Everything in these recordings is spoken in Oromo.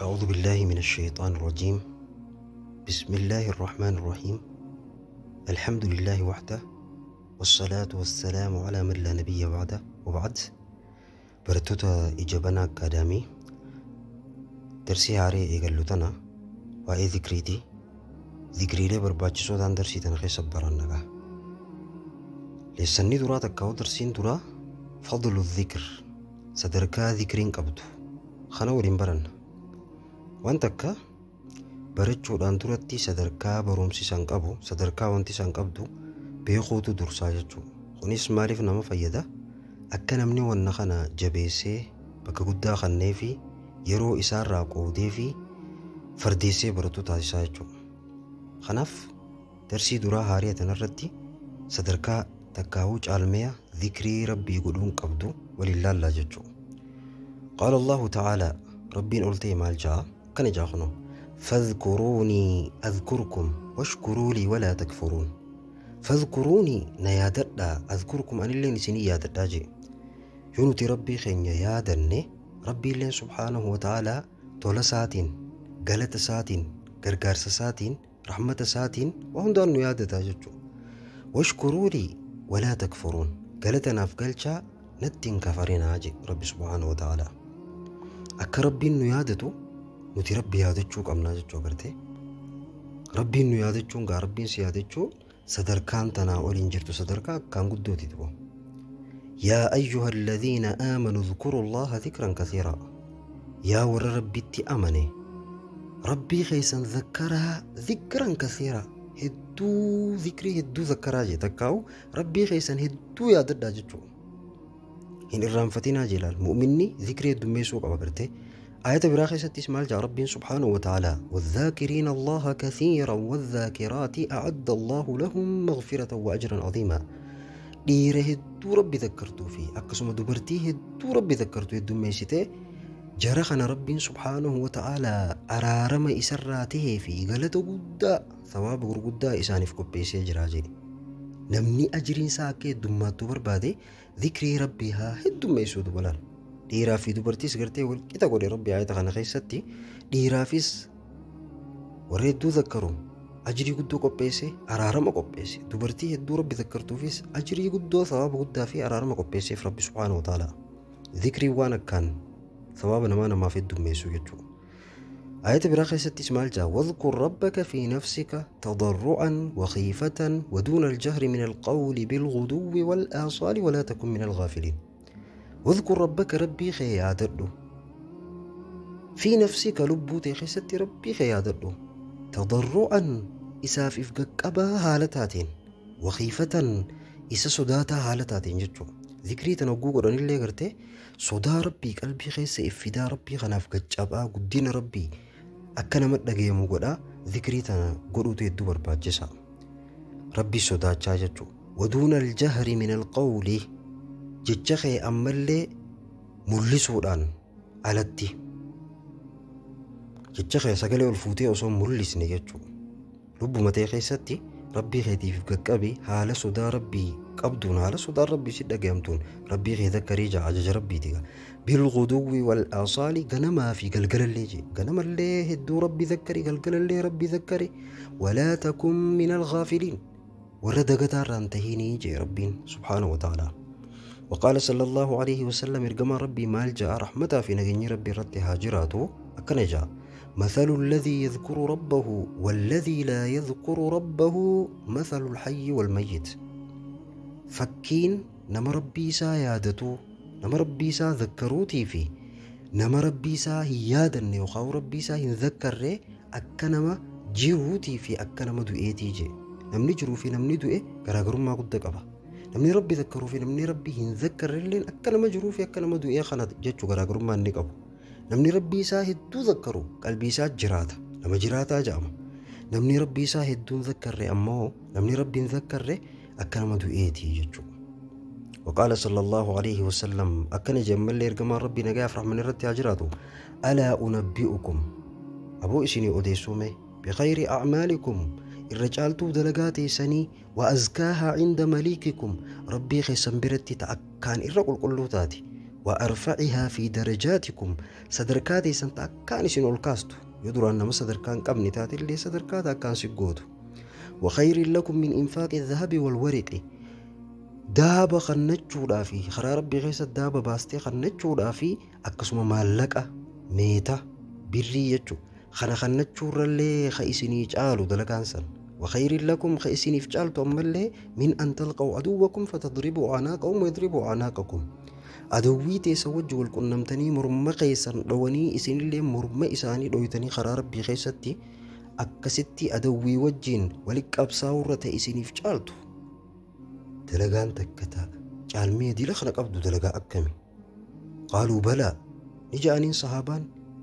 أعوذ بالله من الشيطان الرجيم. بسم الله الرحمن الرحيم. الحمد لله وحده، والصلاة والسلام على من لا نبي بعده، وبعد. Barattoota Ijabana Academy, darsii haaree eegallu tana waa'ee zikriiti. Zikriilee barbaachisoo ta'an darsii tana keessa baranna. Leessanni duraa takka darsiin duraa فضل الذكر, sadarkaa zikriin qabdu kana waliin baranna. Waan takka barachuudhaan duratti sadarkaa barumsi isaan qabu, sadarkaa wanti isaan qabdu beekuutu dursaa jechuudha. Kunis maaliif nama fayyada? Akka namni wanna kana jabeessee bakka guddaa kannee fi yeroo isaarraa qoodee fi fardeessee baratu taasisaa jechuudha. Kanaaf darsii duraa haarii tanarratti sadarkaa takkaawuu caalmeya zikrii rabbii godhuun qabdu waliin laallaa jechuudha. قال الله تعالى, rabbiin ol ta'e maal ja'a? Akkana ja'a kunoo: فاذكروني أذكركم واشكروا لي ولا تكفرون. فاذكروني, na yaadadhaa, أذكركم, anilleen isinii yaadadhaa jee. Yoo nuti rabbii keenya yaadanne, rabbiilleen سبحانه وتعالى tola isaatiin, galata isaatiin, gargaarsa isaatiin, rahmata isaatiin waa hundaan nu yaadataa jechuudha. واشكروا لي ولا تكفرون, galata naaf galchaa, natti hin kafarinaa jee rabbi سبحانه وتعالى. Akka rabbiin nu yaadatu nuti rabbi yaadachuu qabnaa jechuu agartee. Rabbiin nu yaadachuun gaa, rabbiin si yaadachuu sadarkaan tanaa oliin jirtu, sadarkaa akkaan guddooti ta'u. يا أيها الذين آمنوا اذكروا الله ذكرا كثيرا. Yaa warra rabbitti amane, rabbii keessan zakkaraa, ذكرا كثيرا, hedduu zikrii hedduu zakkaraa jee. Takkaa'u rabbii keessan hedduu yaadadhaa jechuudha. Hin irraanfatinaa jee. Laal, mu'minni zikrii heddummeessuu qaba gartee. Ayata biraa keessattis maal jaa rabbiin سبحانه وتعالى? والذاكرين الله كثيرا والذاكرات أعد الله لهم مغفرة وأجرا عظيما. Dhiira hedduu rabbi zakkartuu fi akkasuma dubartii hedduu rabbi zakkartuu heddummeessitee, jara kana rabbiin سبحانه وتعالى araarama isarraa tahee fi galata guddaa, sawaaba gurguddaa isaaniif qopheessee jira jedhe. Namni ajriin isaa akka heddummaattuu barbaade zikrii rabbii haa heddummeessuu dubalaan. Dhiiraa fi dubartiis gartee wal qixa godhe rabbi ayata kana keessatti. Dhiiraafis warra hedduu zakkaru ajrii guddoo qopheesse, araarama qopheesse. Dubartii hedduu rabbi zakkartuufis ajrii guddoo, sawaaba guddaa fi araarama qopheesseef rabbi سبحانه وتعالى. Zikrii waan akkaan sawaaba namaa namaaf heddummeessu jechuudha. آية biraa keessattis maal jaa? واذكر ربك في نفسك تضرعا وخيفة ودون الجهر من القول بالغدو والآصال ولا تكن من الغافلين. واذكر ربك, rabbii kee yaadadhu, في نفسك, lubbuu tee keessatti rabbii kee yaadadhu, تضرعا, isaaf if qaqqabaa haala taateen, وخيفة, isa sodaataa haala taateen jechuudha. Zikrii tana hogguu godhanillee gartee sodaa rabbii qalbii keessa if fidaa, rabbii kanaaf gaccabaa, guddina rabbii akka nama dhagayamu godhaa zikrii tana godhuutu hedduu barbaachisa. Rabbii sodaachaa jechuudha. ودون الجهر من القول, jecha kee ammallee mul'isuudhaan alatti, jecha kee sagalee ol fuutee osoo mul'isne jechuudha. Lubbuma ta'e keessatti rabbii keetiif qaqqabi, haala sodaa rabbii qabduun, haala sodaa rabbii si dhagayamtuun rabbii kee zakkarii jaa, ajaja rabbiiti. بالغدو والآصال, ganamaa fi galgalallee jee. Ganamallee hedduu rabbii zakkarii, galgalallee rabbii zakkarii. ولا تكن من الغافلين, warra dagataarraan tahinii jee rabbiin سبحانه وتعالى. وقال صلى الله عليه وسلم, ergamaa rabbii maal ja'a? Rahmataa fi nageenyi rabbii irratti haa jiraatu, akkana ja'a: مثل الذي يذكر ربه والذي لا يذكر ربه مثل الحي والميت. Fakkiin nama rabbii isaa yaadatu, nama rabbii isaa zakkaruutii fi nama rabbii isaa hin yaadanne yookaan rabbii isaa hin zakkarre akka nama jiruutii fi akka nama du'eetii jee. Namni jiruu fi namni du'e garaagarummaa guddaa qaba. Namni rabbi zakkaruu fi namni rabbi hin zakkarre illeen akka nama jiruu fi akka nama du'ee kana jechuu garaagarummaa inni qabu. Namni rabbii isaa hedduu zakkaru qalbii isaa jiraata, nama jiraataa jedhama. Namni rabbii isaa hedduun zakkarre ammoo, namni rabbi hin zakkarre akka nama du'eetii jechuudha. وقال صلى الله عليه وسلم, akkana jammallee ergamaan rabbii nagaaf rahman irratti haa jiraatu: ألا أنبئكم, aboo isinii odeessuume, بخير أعمالكم, irra caaltuu dalagaa teessanii, وأزكاها عند مليككم, rabbii keessan biratti ta akkaan irra qulqulluu taate. وأرفعها في درجاتكم sadarkaa teessan ta akkaan isin ol kaastu yoo duraan nama sadarkaan qabne taatellee sadarkaa ta akkaan si gootu وخير لكم من إنفاق الذهب والورق daaba kannachuudhaa fi karaa rabbii keessa daaba baastee kannachuudhaa fi akkasuma maallaqa meeta birrii jechuudha kana kannachuurrallee ka isinii caalu dalagaan san وخير لكم خيسيني في caaltu ammallee من أن تلقوا عدوكم فتضربوا أعناقهم ويضربوا أعناقكم adawwii teessa wajji wal qunnamtanii morma keessan dhowanii isinillee morma isaanii dhoytanii karaa rabbii keessatti akkasitti adawwii wajjiin wali qabsaa'urra ta'e isiniif caaltu dalagaan takka ta'a caalmee dila kana qabdu dalagaa akkami qaaluu balaa ni ja'aniin sahaabaan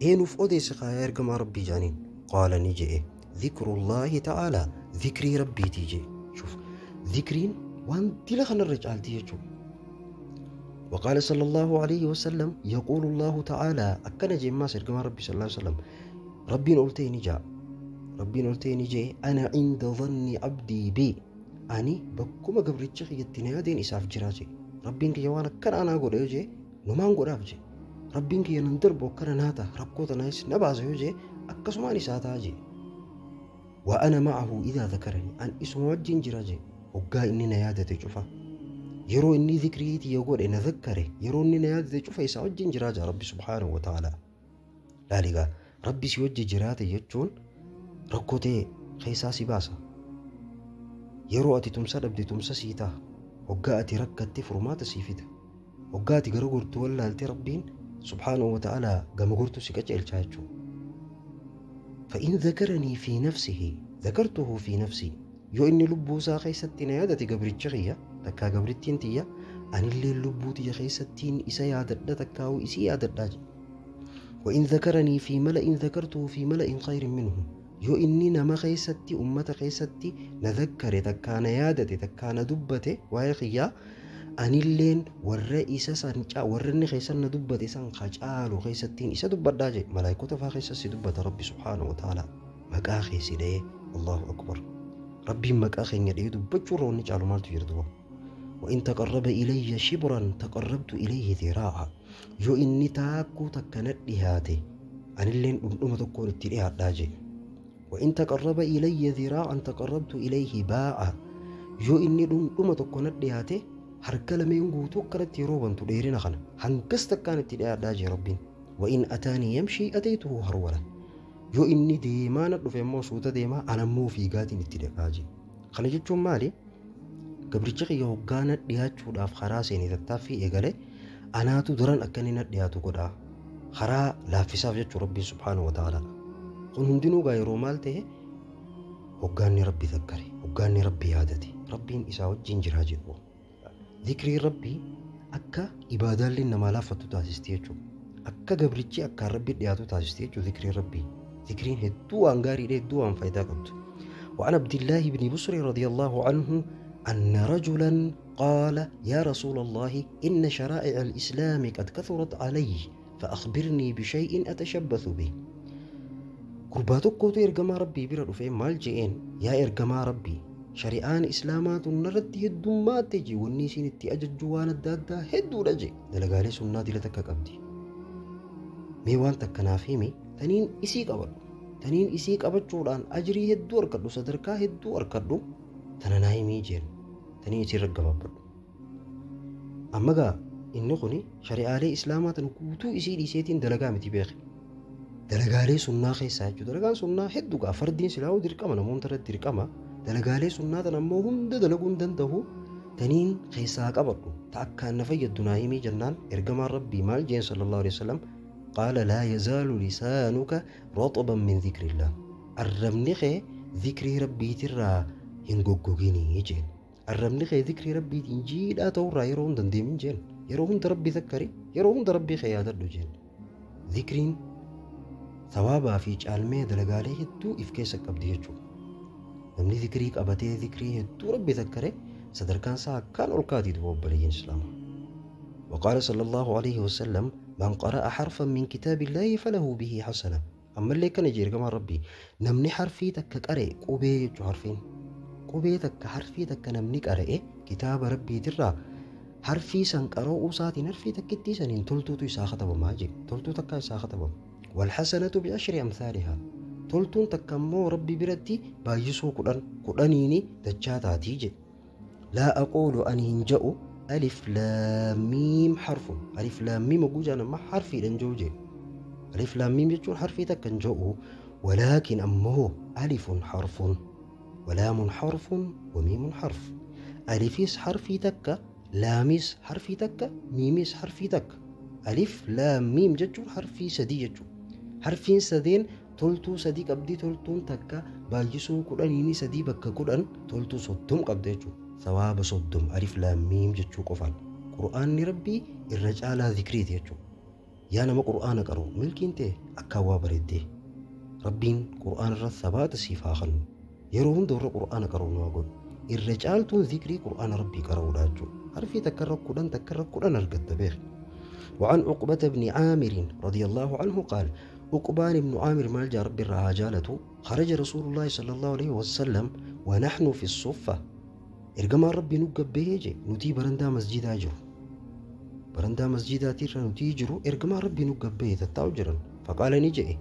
eenuuf odeesse kaayaa ergamaa rabbii ja'aniin qaala ni je'e dhikrullaahi ta'aalaa dhikrii rabbiitii je'e shuf dhikriin waan dila kanarra caalti jechuudha. وقال صلى الله عليه وسلم يقول الله تعالى أكن جماس إرجما ربي صلى الله عليه وسلم ربي قلتني جاء ربي قلتني جاء أنا عند ظن عبدي بي أني بكما قبرتش يتنادين إساف جراجي ربي إنك يوانا كان أنا أقول يجي نمان قول أفجي ربي إنك ينندر بوكنا ناتا ربكوتا نايس نبعز يجي أكسماني ساتاجي وأنا معه إذا ذكرني أن اسم وجين جراجي وقا إني نيادة تشوفه yeroo inni dhikrii tiyya godhe na dhakkare yeroo inni na yaadate cufa isaa wajjin jiraa jira rabbi subhaanahu wa ta'ala laaligaa rabbi si wajji jiraate jechuun rakkoo ta'e keessaa si baasa yeroo ati tumsa dhabde tumsa sii ta'a hoggaa ati rakkatte furmaata sii fida hoggaa ati gara gortu wallaalte rabbiin subhaanahu wa ta'ala gama gortu si qajeelchaa jechuudha فإن ذكرني في نفسه ذكرته في نفسي yoo inni lubbuu isaa keessatti na yaadate gabricha kiyya takkaa gabrittiin tiyya anillee lubbuu tiyya keessattiin isa yaadadha takkaa'u isii yaadadhaa jedhe. وإن ذكرني في ملأ ذكرته في ملأ خير منه yoo inni nama keessatti ummata keessatti na dhakkare takkaa na yaadate takkaa na dubbate waa'ee kiyyaa anilleen warra isa san warra inni keessan na dubbate san caalu keessattiin isa dubbadhaa jedhe malaayikota faa keessas si dubbata rabbi subhaanahu wa ta'ala maqaa keessi dha'ee Allahu akbar. ربي مقا خين يدي دبچو روني چالو مالتو يردو وإن تقرب إلي شبرا تقربت إليه ذراعا يو إني تاكو تكنت لهاتي أن اللين أمم تكون اتليها داجي وإن تقرب إلي ذراعا تقربت إليه باعا يو إني أمم تكونت لهاتي حركة لما ينقو توكرت يروبا تديرين خنا هنكستك كانت اتليها داجي ربي وإن أتاني يمشي أتيته هرولا yoo inni deemaa na dhufe immoo suuta deemaa ana immoo fiigaatiin itti dhaqaa jira. Kana jechuun maali? Gabricha kiyya hoggaa na dhiyaachuudhaaf karaa seenee tattaaffii eegale anaatu daran akka inni na dhiyaatu godhaa. Karaa laaffisaaf jechuu rabbiin subhaanahu wa ta'ala. Kun hundinuu gaa yeroo maal ta'e hoggaanni rabbi dhakkare hoggaanni rabbi yaadate rabbiin isaa wajjin jiraa jedhu. Dhikriin rabbii akka ibaadaallee namaa laaffattu taasisti jechuudha. Akka gabrichi akkaan rabbi dhiyaatu taasisti jechuudha dhikriin rabbii. ذكرين هدو عن قاري هدو عن فايدة قبض. وعن عبد الله بن بسر رضي الله عنه أن رجلا قال يا رسول الله إن شرائع الإسلام قد كثرت علي فأخبرني بشيء أتشبث به. قرباتك كوتو إرقما ربي برد في مال جئين يا إرقما ربي شريعان إسلامات نرد هدو ما تجي والنيسين التي الدادة هدو رجي دلقالي سنة دلتك قبدي ميوان تكنافيمي taniin isii qabadhu taniin isii qabachuudhaan ajrii hedduu argadhu sadarkaa hedduu argadhu tana naa himii jeen taniin isii raggababbadhu. Amma gaa inni kuni shari'aalee islaamaa tan guutuu isii dhiiseetiin dalagaa miti beeke dalagaalee sunnaa keessaa jechuudha dalagaan sunnaa hedduu gaa fardiin silaa'uu dirqama namoota irratti dirqama dalagaalee sunnaa tan ammoo hunda dalaguu hin danda'u taniin keessaa qabadhu ta akkaan na fayyaddu naa himii jennaan ergamaan rabbii maal jeen sallallahu alaihi wasallam قال لا يزال لسانك رطبا من ذكر الله الرمنخ ذكر ربي ترى هنغوغوغيني جين الرمنخ ذكر ربي تنجيل أتورا يرون دنديمين جين يرون ربي ذكري يرون ربي خيادر جين ذكرين ثوابا في جالمي دلقالي هدو إفكيسك أبدي هجو نمني ذكريك أبتي ذكري هدو ربي ذكري صدر كان سا كان ألقاتي دوب بليين سلام. وقال صلى الله عليه وسلم من قرأ حرفا من كتاب الله فله به حسنة. أما اللي كان يجير كما ربي نمني حرفي تك قرئ قبي حرفين قبي تك حرفي تك نمني قرئ كتاب ربي ترى Harfii san qara'uu isaatiin harfii takkittii saniin toltuutu isaa katabamaa jedhe. Toltuu takkaa isaa katabama. Walhasanatu bi'ashri amsaalihaa. Toltuun takka immoo rabbi biratti baay'isuu kudhan kudhaniini dachaa taatii jedhe. Laa aquulu ani hin ja'u alif laam miim harfun. Alif laam miim hogguu jaan amma harfiidhan jiru jedhe. Alif laam miim jechuun harfii takka hin ja'u. Walaakin ammoo alifun harfun walaamun harfun wamiimun harf. Alifis harfii takka, laamis harfii takka, miimis harfii takka. Alif laam miim jechuun harfii sadii jechuudha. Harfiin sadeen toltuu sadii qabdi. Toltuun takka baay'isuu kudhaniini sadii bakka kudhan toltuu 30 qabdi jechuudha. Sawaaba 30 alif laam miim jechuu qofaan. Qur'aanni rabbii irra caalaa zikriiti jechuudha. Yaa nama qur'aana qaru milkiin ta'e akka waa bareeddee. Rabbiin qur'aana irra sabaata siif haa kennu. Yeroo hunda warra qur'aana qaru nu haa godhu. Irra caaltuun zikrii qur'aana rabbii qaruudha jechuudha. Harfii takka irra kudhan takka irra kudhan argatta beek. وعن عقبة بن عامر رضي الله عنه قال عقبان بن عامر مالجا رب الرعاجالة خرج رسول الله صلى الله عليه وسلم ونحن في الصفة. إرجما ربي نقب بيجي نتي برندا مسجد أجر برندا مسجد أتير نتي جرو إرجما ربي نقب بيه تتاوجرا. فقال نجي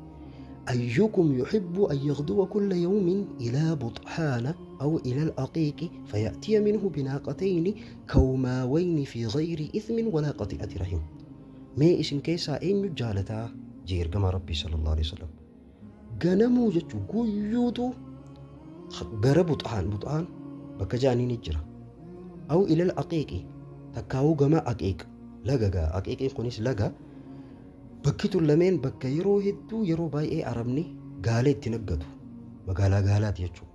أيكم يحب أن يغدو كل يوم إلى بطحان أو إلى الأقيق فيأتي منه بناقتين كوماوين في غير إثم ولا قطيعة رحم. ما إسن كيسا أين جالتا جير كما ربي صلى الله عليه وسلم غنمو جتو قيودو غرا بطحان بطحان بكجاني نجرا أو إلى الأقيق تكاو غما أقيق لغا أقيق كونيس لغا bakki tun lameen bakka yeroo hedduu yeroo baay'ee arabni gaala itti naggatu magaalaa gaalaati jechuudha.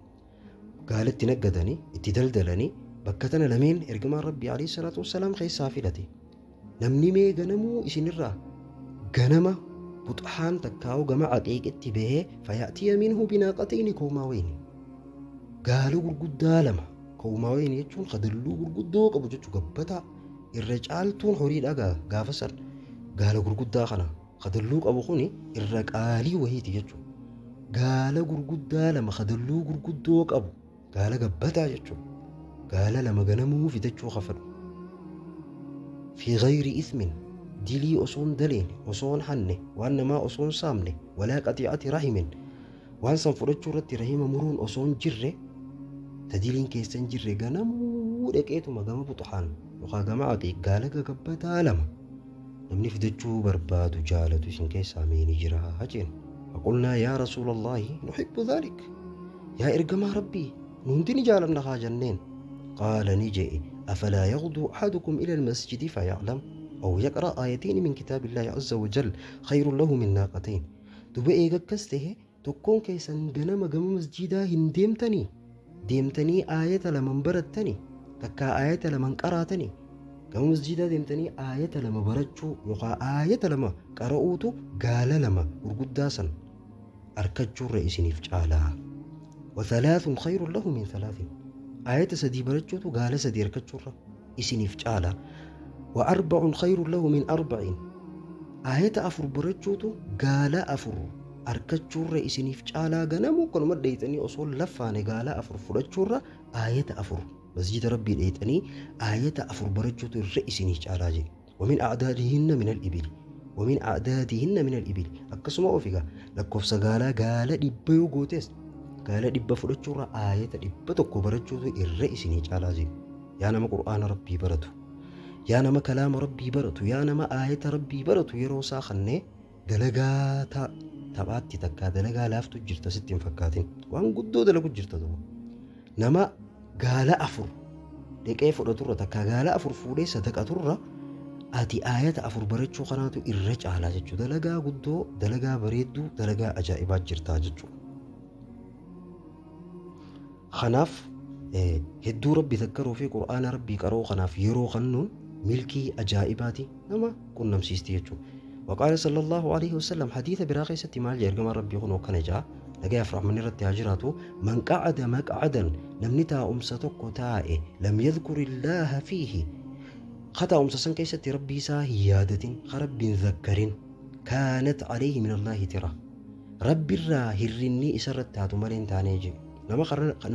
Gaala itti naggatanii itti daldalanii bakka tana lameen ergamaan rabbii alayhi salaatu wassalaam keessaa filate. Namni mee ganamuu isinirraa ganama buxaan takkaa'u gama aqiiqitti bahee fayaatiya minhu binaaqatayni koomaawayni. Gaala gurguddaa lama koomaawayni jechuun kadalluu gurguddoo qabu jechuu gabbataa irra caaltuun horii dhagaa gaafa san gaala gurguddaa kana kadalluu qabu kuni irra qaalii wahiiti jechuudha. Gaala gurguddaa lama kadalluu gurguddoo qabu gaala gabbataa jechuudha. Gaala lama ganamuu fidachuu kafadhu. Fi ghayri ismin dilii osoon daleen osoon hanne waan namaa osoon saamne walaa qaxiicati rahimin waan san fudhachuu irratti rahima muruun osoon jirre tadiliin keessan jirre ganamuu dhaqeetuma gama buxaan yookaan gama aqiiq gaala gabbataa lama namni fidachuu barbaadu jaalatu isin keessaa meeni jira jeen. Faqulnaa yaa rasuulallaahi nuhibbu dhaalik yaa ergamaa rabbii nu hundi ni jaalanna haa jenneen. Qaala ni je'e أفلا يغدو أحدكم إلى المسجد فيعلم أو يقرأ آيتين من كتاب الله عز وجل خير له من ناقتين. دوبا إيغا كسته تكون كيسان غنما غما مسجدا هن ديمتني ديمتني آية لمن برتني تكا آية لمن قراتني غما مسجدا ديمتني آية لما برتشو يقا آية لما قرأوتو قال لما ورقداسا أركجو رئيسني فجالا. وثلاث خير له من ثلاث آية سدي برتشوتو قال سدي أركجو رئيسني فجالا. وأربع خير له من أربع آية أفر برتشوتو قال أفر أركجو رئيسني فجالا غنمو كل مرة ديتني أصول لفاني قال أفر فرتشو آية أفر مسجد ربي ديتني آية أفر برتشوتو رئيسني فجالا جي. ومن أعدادهن من الإبل ومن أعدادهن من الإبل أكسما أوفيكا لكوف سقالا قال دبيو غوتس قال دب فرتشو آية دب تكو برتشوتو الرئيسني فجالا جي. يا نما قرآن ربي برتو يا نما كلام ربي برتو يا نما آية ربي برتو يرو ساخني دلقا taphaatti takkaa dalagaa laaftu jirta sitti hin fakkaatin waan guddoo dalagu jirta duuba. Nama gaala afur dhiqee fudhaturra takkaa gaala afur fuudhee sadaqaturra ati aayata afur barachuu kanaatu irra caalaa jechuudha. Dalagaa guddoo dalagaa bareedduu dalagaa ajaa'ibaa jirtaa jechuudha. Kanaaf hedduu rabbi takkaruu fi qur'aana rabbii qaroo kanaaf yeroo kennuun milkii ajaa'ibaati nama qunnamsiisti jechuudha. وقال صلى الله عليه وسلم حديث براقي ستي مال جرجم ربي خنو كان جاء لقى يفرح من رتي هجرته من قعد مقعدا نمنتا أمستك تائه لم يذكر الله فيه خطأ أمسسن كيست ربي ساهيادة خرب ذكر كانت عليه من الله ترى ربي الرا هرني إسرت تاتو مالين تانيجي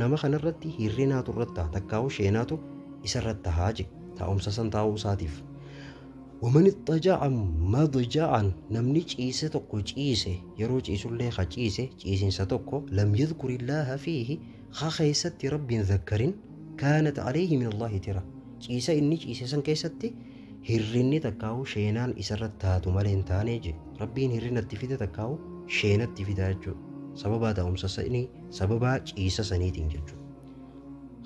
نما خنرتي هرناتو رتا تكاو شيناتو إسرت تهاجي. Taa'umsa san taa'uu isaatiif. Waman ittaja'a madja'an namni ciise tokko ciise yeroo ciisullee ka ciise ciisinsa tokko lam yadhkurillaaha fiihi ka keessatti rabbiin zakkarin kaanat alayhi min Allaahi tira. Ciisa inni ciise san keessatti hirrinni takkaa'u sheenaan isarratti taatu malee hin taane je. Rabbiin hirrinatti fida takkaa'u sheenatti fida jechuudha. Sababaa taa'umsa sanii sababaa ciisa saniitiin jechuudha.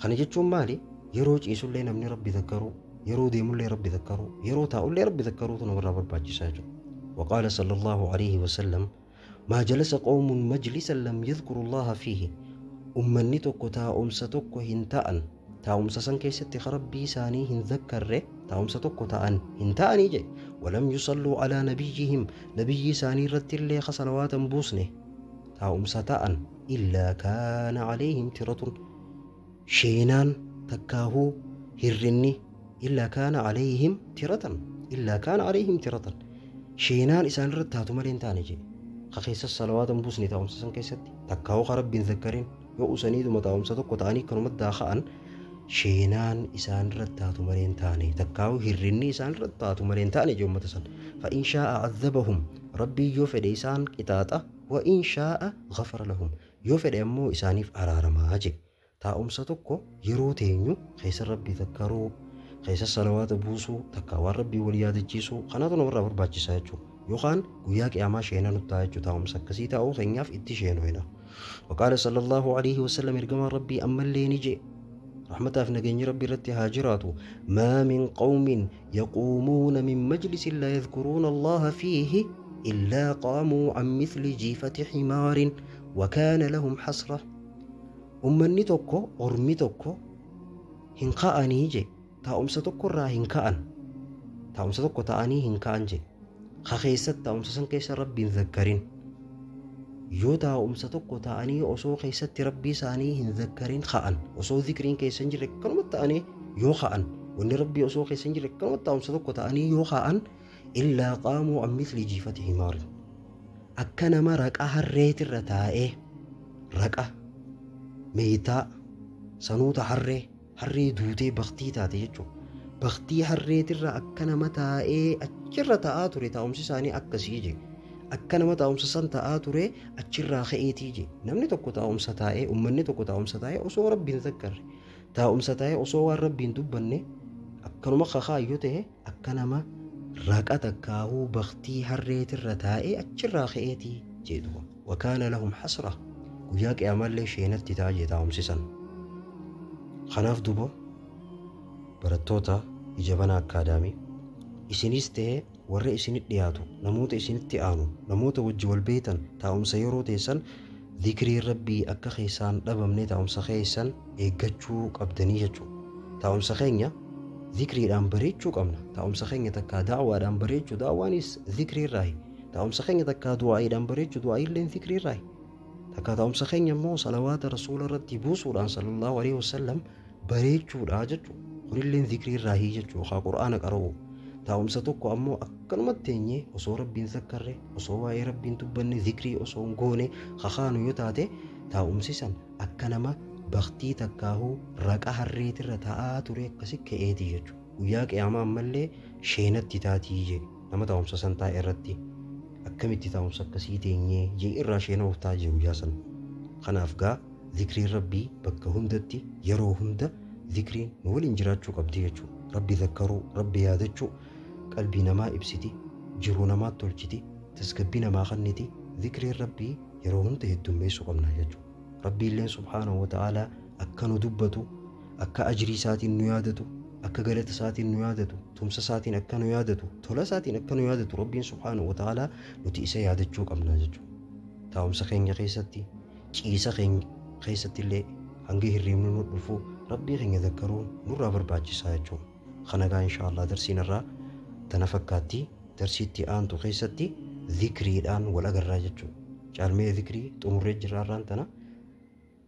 Kana jechuun maali? Yeroo ciisullee namni rabbi zakkaruu, yeroo deemullee rabbi zakkaruu, yeroo taa'ullee rabbi zakkaruutu namarraa barbaachisaa jechuudha. وقال صلى الله عليه وسلم ما جلس قوم مجلسا لم يذكروا الله فيه ummanni tokko taa'umsa tokko hin ta'an taa'umsa san keessatti rabbii isaanii hin zakkarre taa'umsa tokko ta'an hin ta'anii jedhe. ولم يصلوا على نبيهم nabiyyi isaanii irratti illee ka salawaata hin buusne taa'umsa ta'an إلا كان عليهم ترة sheenaan takkaahuu hirrinni إلا كان عليهم ترة إلا كان عليهم ترة sheenaan isaan irratti taatu malee hin taane jedhe. Ka keessa salawaata hin buusne taa'umsa san keessatti takkaahuu ka rabbiin zakkarin yoo usaniituma taa'umsa tokko ta'anii akkanumatti daaka'an sheenaan isaan irratti taatu malee hin taane takkaahuu hirrinni isaan irratti taatu malee hin taane jedhe uummata san. فإن شاء عذبهم rabbii yoo fedhe isaan qixaaxa وإن شاء غفر لهم yoo fedhe ammoo isaaniif araaramaa jedhe. Taa'umsa tokko yeroo teenyu keessa rabbii zakkaruu keessa salawaata buusuu takkaa waan rabbii wal yaadachiisuu kanaatu namarraa barbaachisaa jechuudha. Yookaan guyyaa qiyaamaa sheenaa nutti ta'a jechuudha. Taa'umsa akkasii taa'uu keenyaaf itti sheenoyna. وقال صلى الله عليه وسلم ergamaan rabbii ammallee ni jedhe رحمة في نجني ربي رتي هاجراته ما من قوم يقومون من مجلس لا يذكرون الله فيه إلا قاموا عن مثل جيفة حمار وكان لهم حسرة. Ummanni tokko ormi tokko hin ka'anii je taa'umsa tokko irraa hin ka'an taa'umsa tokko ta'anii hin ka'an je ka keessatti taa'umsa san keessa rabbiin zakkarin yoo taa'umsa tokko ta'anii osoo keessatti rabbii isaanii hin zakkarin ka'an osoo zikriin keessa hin jirre akkanumatti ta'anii yoo ka'an wanni rabbii osoo keessa hin jirre akkanumatti taa'umsa tokko ta'anii yoo ka'an إلا قاموا عن مثل جيفة حمار akka nama raqa harreetirra taa'ee raqa meeytaa sanuuta harree harree duutee baktii taate jechuudha. Baktii harreetirra akka nama taa'ee achirra taa'aa ture taa'umsi isaanii akkasii je. Akka nama taa'umsa san taa'aa ture achirraa ka'eetii je. Namni tokko taa'umsa taa'ee uummanni tokko taa'umsa taa'ee osoo rabbiin zakkarre taa'umsa taa'ee osoo waan rabbiin dubbanne akkanuma kakaayyoo ta'e akka nama raqa takkaahuu baktii harreetirra taa'ee achirraa ka'eetii jedhu. وكان لهم حسرة guyyaa qiyaamallee sheenatti ta'a jee taa'umsi san. Kanaaf duuba barattoota ija banaa akkaadaamii isinis ta'ee warra isinitti dhiyaatu namoota isinitti aanu namoota wajji wal beektan taa'umsa yeroo teessan zikrii rabbii akka keessaan dhabamne taa'umsa keessan eeggachuu qabdanii jechuudha. Taa'umsa keenya zikriidhaan bareechuu qabna. Taa'umsa keenya takkaa da'waadhaan bareechuu da'waanis zikriirraayi. Taa'umsa keenya takkaa du'aayiidhaan bareechuu du'aayiilleen zikriirraayi. Takkaa taa'umsa keenya immoo salawaata rasuula irratti buusuudhaan صلى الله عليه وسلم bareechuudha jechuudha. Kunilleen zikriirraahii jechuudha. Haa qura'aana qara'u. Taa'umsa tokko ammoo akkanumatti teenyee osoo rabbiin zakkarre osoo waa'ee rabbiin dubbanne zikrii osoo hin goone kakaanu yoo taate taa'umsi san akka nama baktii takkaahuu raqa harreetirra taa'aa ture akkasi ka'eetii jechuudha. Guyyaa qiyaamaa ammallee sheenatti taatii jee nama taa'umsa san taa'e irratti akkamitti taa'umsa akkasii teenyee jee irraa sheena of ta'a jee guyyaa san. Kanaaf gaa zikriin rabbii bakka hundatti yeroo hunda zikriin nu waliin jiraachuu qabdi jechuudha. Rabbi zakkaruu, rabbi yaadachuu qalbii namaa ibsiti, jiruu namaa tolchiti, tasgabbii namaa kenniti. Zikriin rabbii yeroo hunda heddummeessuu qabna jechuudha. Rabbiilleen سبحانه وتعالى akka nu dubbatu, akka ajrii isaatiin nu yaadatu, akka galata isaatiin nu yaadatu, tumsa isaatiin akka nu yaadatu, tola isaatiin akka nu yaadatu rabbiin سبحانه وتعالى nuti isa yaadachuu qabna jechuudha. Taa'umsa keenya keessatti, ciisa keenya keessatti illee hanga hirribni nu dhufu rabbii keenya zakkaruun nurraa barbaachisaa jechuudha. Kana gaa inshaallah darsiin irraa tana fakkaatti darsiitti aantu keessatti zikriidhaan wal agarraa jechuudha. Caalmee zikrii xumurree jirraarraan tana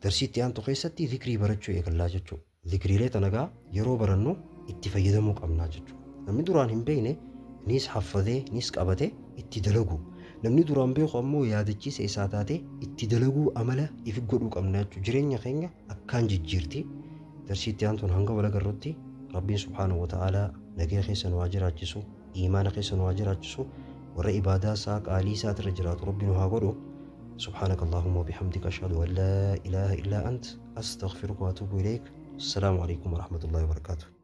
darsiitti aantu keessatti zikrii barachuu eegallaa jechuudha. Zikriilee tana gaa yeroo barannu itti fayyadamuu qabnaa jechuudha. Namni duraan hin beekne nis haffadee nis qabatee itti dalagu. Namni duraan beeku ammoo yaadachiisa isaa taate itti dalaguu amala ifi godhuu qabna jechuudha. Jireenya keenya akkaan jijjiirti. Darsiitti aantuun hanga wal agarrutti Rabbiin subhaanahu wa ta'aalaa nagaya keessa nu haa jiraachisu, iimaana keessa nu haa jiraachisu, warra ibaadaa isaa qaalii isaatirra jiraatu Rabbi nu haa godhu. سبحانك اللهم وبحمدك، أشهد أن لا إله إلا أنت، أستغفرك وأتوب إليك. السلام عليكم ورحمة الله وبركاته.